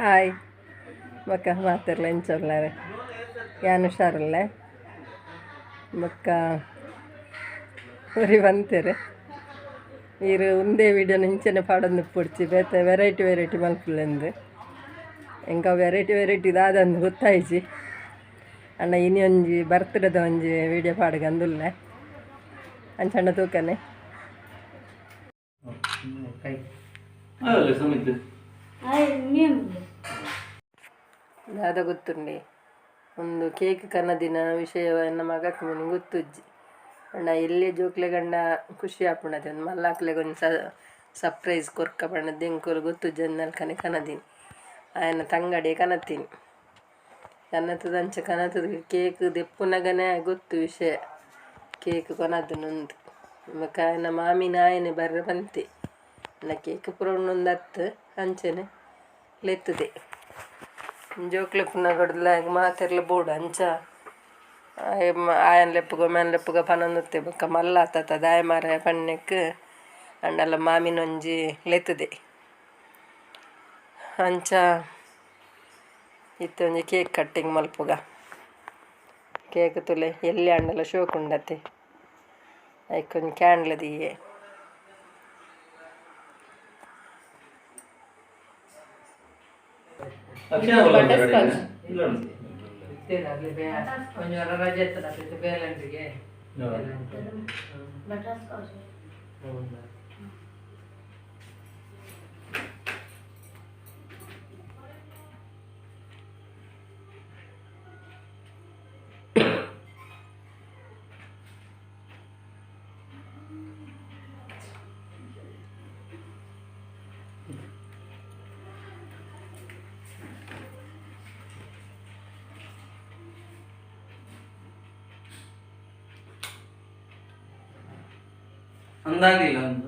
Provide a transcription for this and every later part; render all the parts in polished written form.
Hi ಬೊಕ್ಕ ಮಾತೆರ್ಲ ಎಂಚ ಉಲ್ಲೆರ್ ಯಾನ್ ಹುಷಾರುಲ್ಲೆ ಬೊಕ್ಕ ಒರಿ ಪಂತೆರ್ ಈರ್ ಉಂದೇ ವೀಡಿಯೋನ್ ಇಂಚನೆ ಪಾಡೊಂದು ಪೊಡ್ಚಿ ಬೇತೆ ವೆರೈಟಿ ವೆರೈಟಿ ಮಲ್ಪುಲೆಂದು ಎಂಕ ವೆರೈಟಿ ವೆರೈಟಿ ದಾದಂದು ಗೊತ್ತಾಯಿಜಿ ಅಣ್ಣ ಇನಿ ಒಂಜಿ ಬರ್ತ್ಡೇದ ಒಂಜಿ ವೀಡಿಯೋ ಪಾಡ್ಗಂದುಲ್ಲೆ ಅಂಚಣ್ಣ ತೂಕನೆ. ದಾದ ಗೊತ್ತುಂಡೆ ಒಂದು ಕೇಕ್ ಕನದಿನ ವಿಷಯ ಎನ್ನ ಮಗಕ್ ಮುನಿ ಗೊತ್ತುಜ್ಜಿ ಅಣ್ಣ ಎಲ್ಲೆ ಜೋಕ್ಲೆ ಗಂಡ ಖುಷಿ ಆಪುಂಡತೆ ಒಂದು ಮಲ್ಲಾಕ್ಲೆಗ್ ಒಂಜಿ ಸರ್ಪ್ರೈಸ್ ಕೊರ್ಕ ಪಂಡ ಎಂಕುಲು ಗೊತ್ತುಜ್ಜಿ ಅಂದಲ್ಕನೆ ಕನದಿನಿ ಆಯನ ತಂಗಡಿ ಕನತೀನಿ ಕನತದಂಚ ಕನತದ ಕೇಕ್ ದೆಪ್ಪುನಗನೆ ಗೊತ್ತು ವಿಷಯ ಕೇಕ್ ಕೊನದುನುಂದು ಬೊಕ ಆಯನ ಮಾಮಿನ ಆಯನೆ ಬರ್ರೆ ಪಂತೆ ಅಣ್ಣ ಕೇಕ್ ಪೂರ ಉಂಡೊಂದತ್ತು ಅಂಚನೆ ಲೆತ್ತದೆ ಜೋಕ್ಲೆ ಪುನಗಡ್ಲ ಮಾತೆರ್ಲ ಬೋಡು ಅಂಚ ಆಯನ್ ಲೆಪ್ಪುಗ ಮ್ಯಾನ್ ಲೆಪ್ಪುಗ ಪನೊಂದುತ್ತೆ ಬೊಕ್ಕ ಮಲ್ಲ ಆತತ ದಾಯ ಮಾರಾಯ ಪನ್ನೆಕ್ ಅಂಡಲ ಮಾಮಿನೊಂಜಿ ಲೆತ್ತದೆ ಅಂಚ ಇತ್ತೆ ಒಂಜಿ ಕೇಕ್ ಕಟ್ಟಿಂಗ್ ಮಲ್ಪುಗ ಕೇಕ್ ತುಲೆ ಎಲ್ಲಿ ಆಂಡಲ ಶೋಕ್ ಉಂಡತೆ ಐಕ್ ಒಂಜಿ ಕ್ಯಾಂಡ್ಲ್ ದೀಯೆ. ಅಂದಾಗಿಲ್ಲ ಒಂದು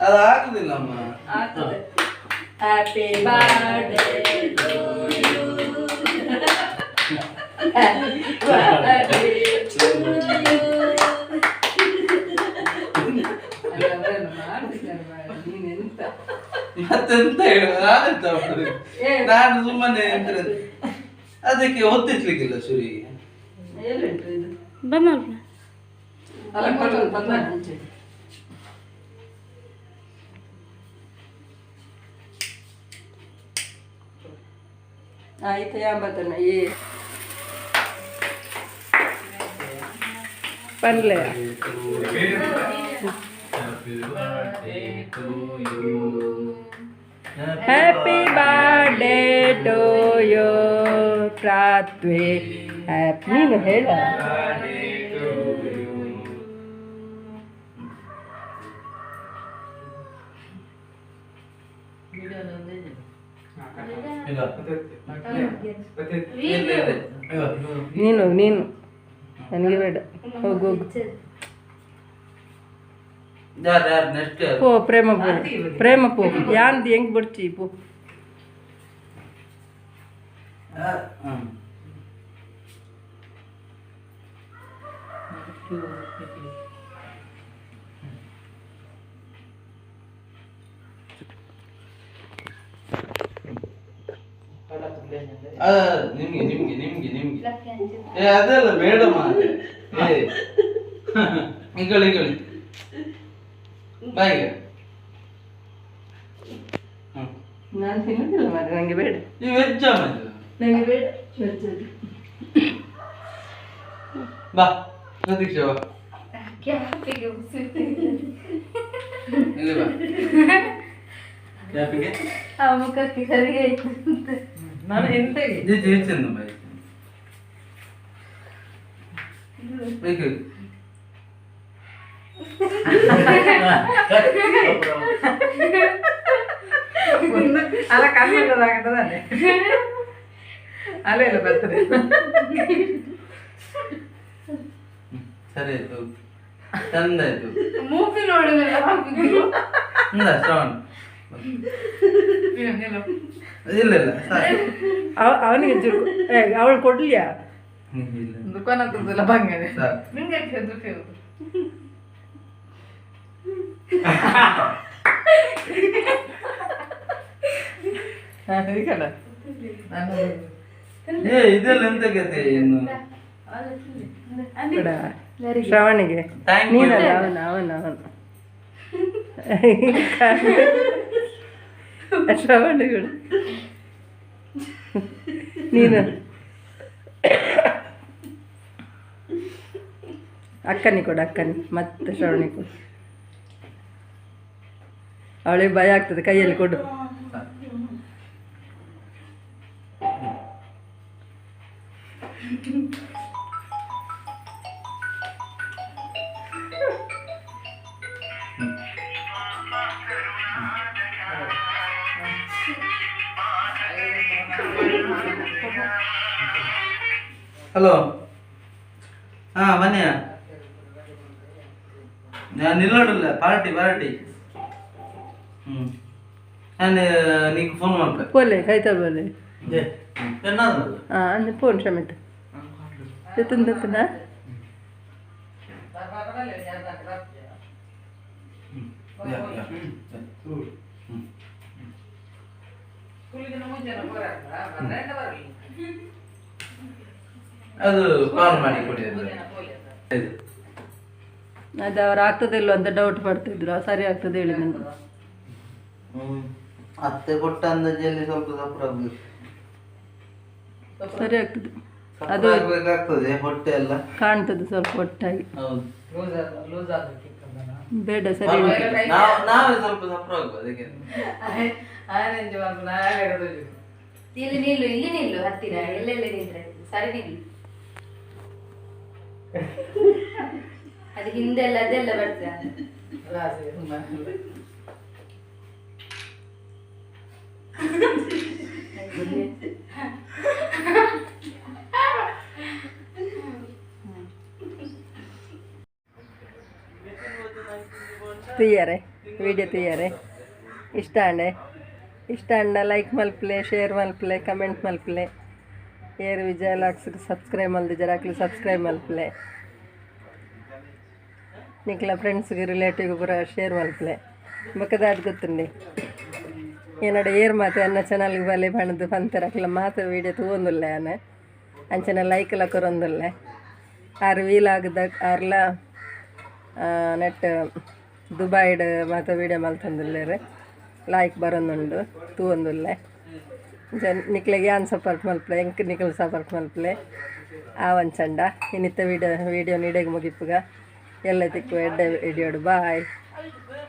ಅದು ಆಗುದಿಲ್ಲ ಅಮ್ಮ. Happy birthday to you, happy birthday to you. ಮತ್ತೆಂತ ಹೇಳುದು, ನಾನೆಂತ ಮಾಡುದು? ನಾನು ಸುಮ್ಮನೆ ಎಂತ ಅದಕ್ಕೆ ಒತ್ತಿಸ್ಲಿಕ್ಕಿಲ್ಲ ಶುರುವಿಗೆ. ಆಯ್ತು ಯಾಂಬತ್ತನ ಈ ಪನ್ಲೆ. Happy birthday to you ಪ್ರಾತ್ವೆ happy ನೀನು ಹೇಳ. ನೀನು ನೀನು ನನಗೆ ಬೇಡ, ಹೋಗು ಹೋಗು. ಯಾರು ಯಾರು ನೆಕ್ಸ್ಟ್ ಯಾರು? ಪೋ ಪ್ರೇಮ ಪೋ ಪ್ರೇಮ ಪೋ ಯಾಂದ್ ಹೆಂಗ್ ಬಿಡ್ಚಿ ಪೋ. ನಿಮ್ಗೆ ನಿಮ್ಗೆ ನಿಮ್ಗೆ ನಿಮ್ಗೆ ಏ ಅದೆಲ್ಲ ಬೇಡ ಮಾರ್ರೆ. ಏ ಇಗಳಿ ಇಗಳಿ ಬಾಯಿಗೆ. ನಾನು ತಿನ್ನುದಿಲ್ಲ ಮಾರ್ರೆ, ನಂಗೆ ಬೇಡ. ನೀವು ವೆಜ್ ಅಮ್ಮ ಇದು? ನಂಗೆ ಬೇಡ ವೆಜ್ ಅದು. ಬಾ ಪ್ರತೀಕ್ಷಾ ಬಾ ಇಲ್ಲಿ ಬಾ. ಕ್ಯಾಪಿಗೆ ಮುಖಕ್ಕೆ ಸರಿ ಆಯ್ತು. ನಾನು ಎಂತ ಇದು ಹೆಚ್ಚಿಂದ ಬಾಯಿ ಬೇಕು. ಅಲ್ಲ ಕನ್ನಡದಾಗತದಾನೆ ಅಲ್ಲ ಇಲ್ಲ ಬರ್ತದೆ. ಸರಿ ಆಯ್ತು, ಚಂದ ಆಯ್ತು. ಮೂವಿ ನೋಡುದಲ್ಲ ಹಾಕುದು. ಇಂದ ಶ್ರವಣ್. ಇಲ್ಲ ಇಲ್ಲ ಸಾಕು. ಅವನಿಗೆ ಚೂರು ಅವಳು ಕೊಡ್ಲಿಯಾ? ಇಲ್ಲ ದುಕಾನ ಬಂಗನೆ ಸಾಕು. ನಿಂಗೆ ಹೆದರಿಕೆ. ಏ ಇದೆಲ್ಲ ಎಂತ ಕತೆ ಇನ್ನು? ಶ್ರವಣಿಗೆ. Thank you. ನೀನಲ್ಲ, ಅವನು ಅವನು ಅವನು ಶ್ರವಣಿಗಳು ನೀನು. ಅಕ್ಕನಿಗೆ ಕೊಡು, ಅಕ್ಕನಿ ಮತ್ತೆ ಶ್ರವಣಿಗೆ ಕೊಡು. ಅವಳಿಗೆ ಭಯ ಆಗ್ತದೆ, ಕೈಯಲ್ಲಿ ಕೊಡು. ಹಲೋ, ಹಾ ಬನ್ನಿ. ನಾನು ನಿಲ್ಲೋಡಿಲ್ಲ, ಪಾರ್ಟಿ ಪಾರ್ಟಿ. ನಾನು ನೀకు ಫೋನ್ ಮಾಡ್ತೆ. ಪೋಲೆ ಕೈತಾಲ್ ಬೋಲೆ. ಏನಾದ್ರು ಹಾಂ ಅಂದ್ರೆ ಫೋನ್ ಸಮೇತ ಎತ್ತನ. ಅದು ಕಾಲ್ ಮಾಡಿ ಕೊಡಿ ಅದು. ಅದು ಅವ್ರು ಆಗ್ತದೆ ಇಲ್ವ ಅಂತ ಡೌಟ್ ಪಡ್ತಿದ್ರು, ಸರಿ ಆಗ್ತದೆ ಹೇಳಿ ನಾನು. ಅತ್ತೆ ಕೊಟ್ಟ ಅಂದಾಜಲ್ಲಿ ಸ್ವಲ್ಪ ಸಫರ್ ಆಗ್ಬೇಕು. ಸರಿ ಆಗ್ತದೆ, ಅದು ಆಗ್ಬೇಕಾಗ್ತದೆ ಹೊಟ್ಟೆ ಎಲ್ಲ ಕಾಣ್ತದೆ ಸ್ವಲ್ಪ ಒಟ್ಟಾಗಿ. ಹೌದು, ಬೇಡ ಸರಿ. ನಾವೇ ಸ್ವಲ್ಪ ಸಫರ್ ಆಗ್ಬೇಕು ಅದಕ್ಕೆ. ಇಲ್ಲಿ ನಿಲ್ಲು, ಇಲ್ಲಿ ನಿಲ್ಲು, ಹತ್ತಿರ ಎಲ್ಲೆಲ್ಲಿ ನಿಂತ್ರೆ ಸರಿ ನಿಲ್ಲು. ಅದು ಹಿಂದೆಲ್ಲ ಅದೆಲ್ಲ ಬರ್ತದೆ. ತುಯ್ಯಾರೆ ವಿಡಿಯೋ ತುಯ್ಯಾರೆ ಇಷ್ಟ ಅಂಡೆ, ಇಷ್ಟ ಅಂಡ ಲೈಕ್ ಮಲ್ಪಲೆ, ಶೇರ್ ಮಲ್ಪಲೆ, ಕಮೆಂಟ್ ಮಲ್ಪಲೆ. ಏರು ವಿಜಯ ಲಾಕ್ಸ್ ಸಬ್ಸ್ಕ್ರೈಬ್ ಮಲ್ದಿ ಜರಾಕ್ಲಿ ಸಬ್ಸ್ಕ್ರೈಬ್ ಮಲ್ಪಲೆ. ನಿಕ್ಲ ಫ್ರೆಂಡ್ಸ್ಗೆ ರಿಲೇಟಿವ್ ಪೂರ ಶೇರ್ ಮಲ್ಪಲೆ. ಬೊಕ್ಕದಾದ್ ಗೊತ್ತುಂಡಿ ಏನಡ ಏರ್ ಮಾತೆ ಅನ್ನ ಚಾನಲ್ಗೆ ಬಲೆ ಪಣದು ಪಂತೆರ್ ಅಕ್ಲ ಮಾತ ವೀಡಿಯೋ ತೂವೊಂದುಲ್ಲೆ ಆನೆ ಅಂಚನೆ ಲೈಕ್ಲ ಕೊರೊಂದುಲ್ಲೆ. ಆರು ವೀಲಾಗದ ಆರ್ಲ ನೆಟ್ ದುಬೈಡ್ ಮಾತ ವೀಡಿಯೋ ಮಲ್ತೊಂದುಲ್ಲೆರ್ ಲೈಕ್ ಬರೊಂದುಂಡು ತೂವೊಂದುಲ್ಲೆ. ನಿಕ್ಲೆಗ್ ಯಾನ್ ಸಪೋರ್ಟ್ ಮಲ್ಪಲೆ, ಎಂಕ್ ನಿಕಲ್ ಸಪೋರ್ಟ್ ಮಲ್ಪಲೆ ಆವಂಚಂಡ. ಇನ್ನಿತ್ತ ವೀಡಿಯೋ ವೀಡಿಯೋ ನೀಡೆಗ್ ಮುಗಿಪುಗ ಎಲ್ಲ ತಿಕ್ಕು ಎಡ್ಡೆ ವಿಡಿಯೋಡು. ಬಾಯ್.